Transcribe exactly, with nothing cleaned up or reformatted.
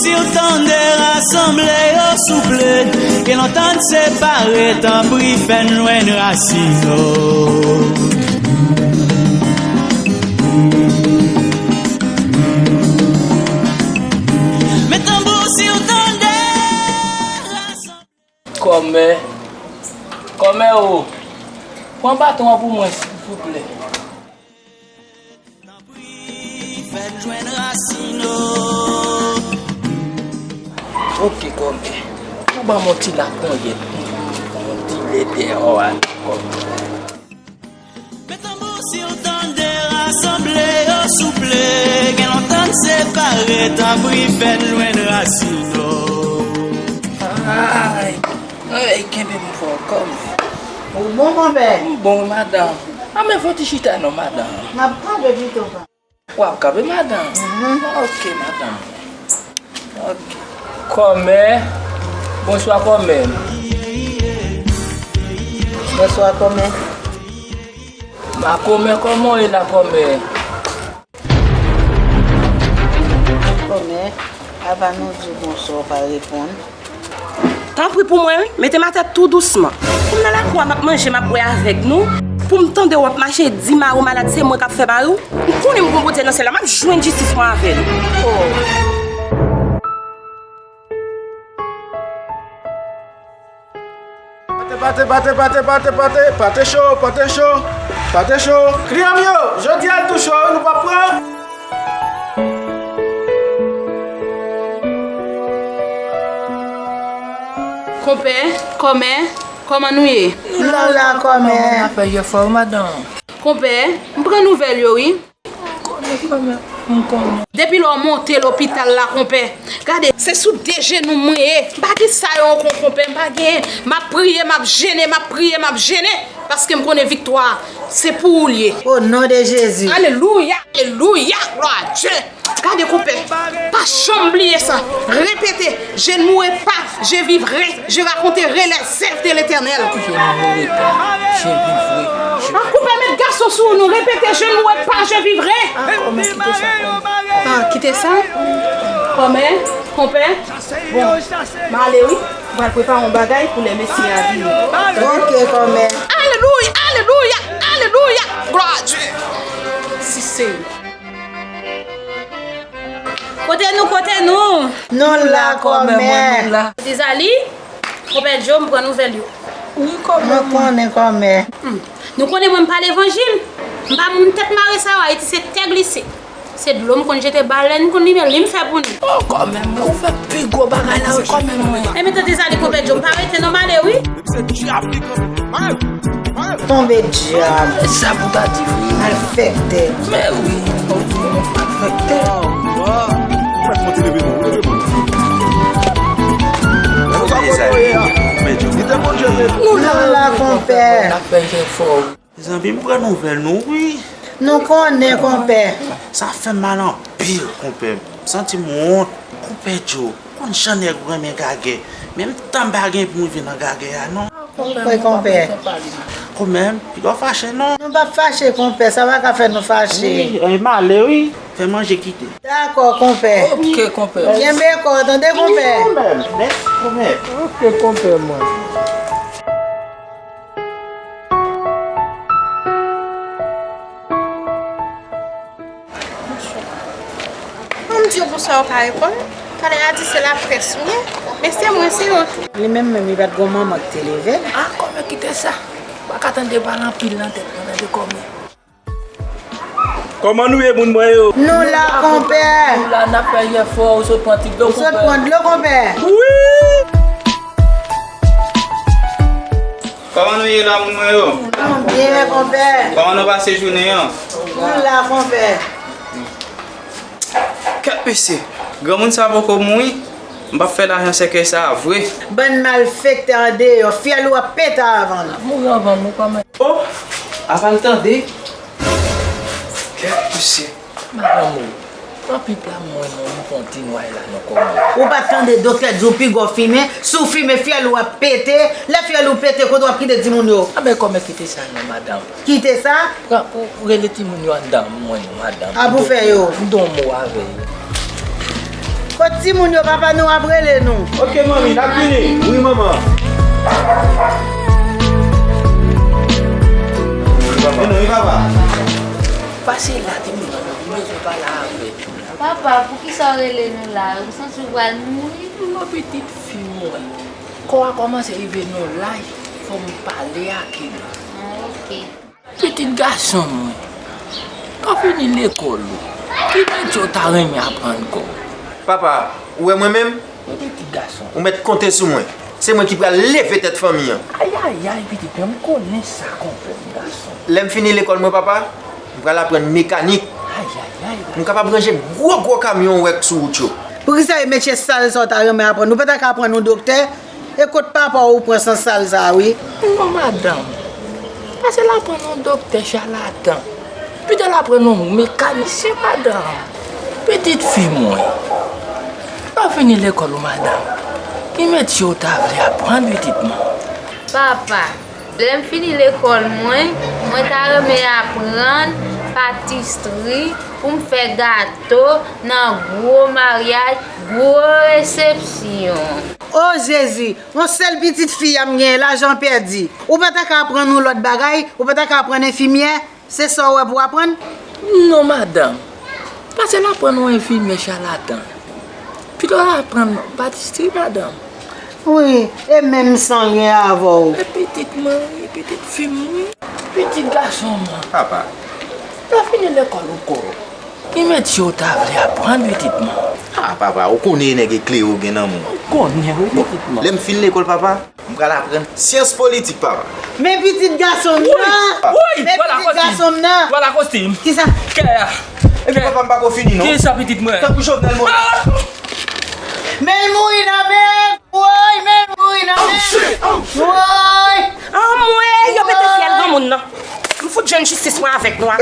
Si w tande rasanble yo souple, ke lontan n separe, tanpri fè n jwenn rasin nou. Men tanbou si w tande rasanble. Kòmè, kòmè o, pran baton an pou mwen silvouplè. Tanpri, fè n jwenn rasin nou. Ok, kòmè. Ou ban m yon ti laponyèt, yon ti lè dèyè a, kòmè. Men tanbou si w tande rasanble yo souple, gen lontan n separe, tanpri fè n jwenn rasin nou. Ay, ay, kenbe m fò, kòmè. Ou bon, konpè? M bon, wi, madanm. A, men fò ti chita non, madanm. M ap kanpe pito, pa. W ap kanpe, madanm? Mhm. Ok, madanm. Ok. Kòmè. Bonswa, kòmè. Bonswa, kòmè. Makomè, kòman w ye la, kòmè? Kòmè, apa nou di w bonswa, w pa reponn? Tanpri pou mwen, wi, mete m atè tou dousman. Pou m nan lakou a, m ap manje, m ap bwè avèk nou. Pou m tande w ap mache di mari w malad, se mwen k ap fè mari w. M konnen m gon Bondye nan syèl la, m ap jwenn jistis mwen avè l. Oh. Pate, pate, pate, pate, pate, pate, pate cho, pate cho, pate cho. Kliyan m yo, jodi a l tou cho, wi, nou p ap pran. Konpè, kòmè, kòman nou ye? Nou la, kòmè. Afè yo fò, madanm. Konpè, m pran nouvèl yo, wi. Kòmè, kòmè, m konnen. Depi lè w monte lopital la, konpè, gade, se sou de jenou m mwen ye. M pa gen sa yo ankò, konpè, m pa gen. M ap priye, m ap jene, m ap priye, m ap jene, paske m konnen viktwa a, se pou ou l ye. O non de Jezi. Alelouya, alelouya, glwa a Dye. Gade, konpè, pa janm bliye sa. Repete, je ne mourrai pas, je vivrai, je raconterai les œuvres de l'Éternel. Je ne mourrai pas, je vivrai, je... Ah, konpè, met gason sou nou, repete, je ne mourrai pas, je vivrai. Ah, kòmè, kite sa, kòmè. Ah, kite sa? Kòmè, konpè. Bon, m ale wi. M pral prepare yon bagay pou lè mesye a vini. Ok, kòmè. Alelouya, alelouya, alelouya. Glwa a Dye. Si se Kote nou, kote nou? Nou la, kòmè. Ti Zali, konpè Djo, m pran nouvèl yo. Wi, kòmè. Nou konnen, kòmè. Hmm. Nou konnen mwen m pa levanjil. M pa moun tèt mare sa yo, Ayiti se tè glise. Se dlo m konn jete, balèn konn limen, li m fè pou nou. Oh, kòmè, mwen, ou fè pi gwo bagay la, wi, kòmè, mwen. Enben, tande sa, li konpè Djo, m pa rete non, m ale, wi. Tonbe dyab. Sa pou ta di, wi. Malfektè. Men wi, malfektè. Ou mèt monte, leve men w, leve men w. Nou la, konpè. N ap fè jefò. Zanmi m pran nouvèl nou, wi. Nou konnen, konpè. Sa fè m mal anpil, konpè. M santi m wont. Konpè Djo, konn jan nèg renmen gagè. Menm tan m pa gen pou m rive nan gagè a, non. Wi, konpè. Konpè, piga w fache, non. Nou p ap fache, konpè. Sa pa ka fè nou fache. Wi, e m ale, wi. Fè manje kite. Dakò, konpè. Ok, konpè. Kenbe kò, tande, konpè. Wi, konpè. Mèsi, konpè. Ok, konpè, mwen. Mon Dieu, bonswa, ou pa reponn. Talè a di se laprès ou ye. Men se mwen, se yo. Li menm menm, li pa t gon manman ki te leve l. Ah, kòmè, kite sa. Ou pa ka tande pale anpil nan tèt mwen, tande kòmè. Kòman nou ye, moun mwen yo? Nou la, konpè. Nou la, n ap fè jefò, ou sot pran ti dlo, konpè. Ou sot pran dlo, konpè. Wi! Kòman nou ye la, moun mwen yo? Nou byen, konpè. Kòman nou pase jounen an? Nou la, konpè. Kèt mesye, granmoun sa poko mouri? M p ap fè lajan sèkèy sa a vre. Bann malfektè andeyò, fyèl ou ap pete avan nou. Mouri anvan nou kòmè. Oh, apa l tande? Kèt mesye. Madanm ou, anpil la mwen non, m pran ti nway la non kòmè. Ou pa tande doktè di w piga w fimen, si w fimen fyèl ou ap pete, lè fyèl ou pete kote w ap kite timoun yo? Anben kòmè kite sa non madanm. Kite sa? Pran, ou rele timoun yo anndan mwen non madanm. A pou fè yo. M di yon mo avè yo. Kot timoun yo, papa nou ap rele nou. Ok, manmi, n ap vini. Wi, manman. Vin, wi, papa. Pase la, timoun, m bezwen pale avèk ou. Papa, poukisa w rele nou la? Ou santi w pral mouri? Non, pitit fi mwen. Kò a kòmanse rive nan laj, fò m pale ak li. Ah, ok. Pitit gason mwen, lè w fini lekòl ou, ki metye w ta renmen aprann kò? Papa, ou wè mwen menm? Wi, pitit gason. Ou mèt konte sou mwen. Se mwen ki pral leve tèt fanmi an. Ayayay, pitit mwen, m konnen sa konprann gason. Lè m fini lekòl mwen, papa, m pral aprann mekanik. Ayayay. M kapab ranje gwo gwo kamyon ou wè k sou wout yo. Poukisa e metye sal sa w ta renmen aprann? Ou pa ta ka aprann yon doktè? E kot papa w ou pran san sal sa a, wi? Non, madanm. Pase l aprann yon doktè chalatan. Pito l aprann yon mekanisyen, madanm. Pitit fi mwen. Lè w fini lekòl ou, madanm, ki metye w ta vle aprann, pitit mwen? Papa, lè m fini lekòl mwen, mwen ta renmen aprann patistri pou m fè gato nan gwo maryaj, gwo resepsyon. O Jezi, yon sèl pitit fi a m genyen, lajan pèdi. Ou pa ta ka aprann yon lòt bagay? Ou pa ta ka aprann enfimyè? Se sa w wè pou w aprann? Non, madanm. Pase l aprann yon enfimyè chalatan. Pito l aprann patistri, madanm. Wi, e menm san lyen avè w. E pitit mwen, wi, pitit fi m, wi. Pitit gason mwen. Papa. Lè w fini lekòl ou ko. Ki metye w ta vle aprann, pitit mwen? Ah, papa, ou konnen nèg eklere w gen nan men w. M konnen, wi, pitit mwen. Lè m fin lekòl, papa, m pral aprann syans politik, papa. Men pitit gason m nan! Woy! Men pitit gason m nan! Vwala kostim. Kisa? Kè a. Epi papa m pako fini, non? Kisa, pitit mwen? Tankou Jovenel Moïse. Ah! Men l mouri nan men! Woy, men l mouri nan men! Woy! Anmwey, yo pete fyèl granmoun nan. M fout jwenn jistis mwen avèk nou a.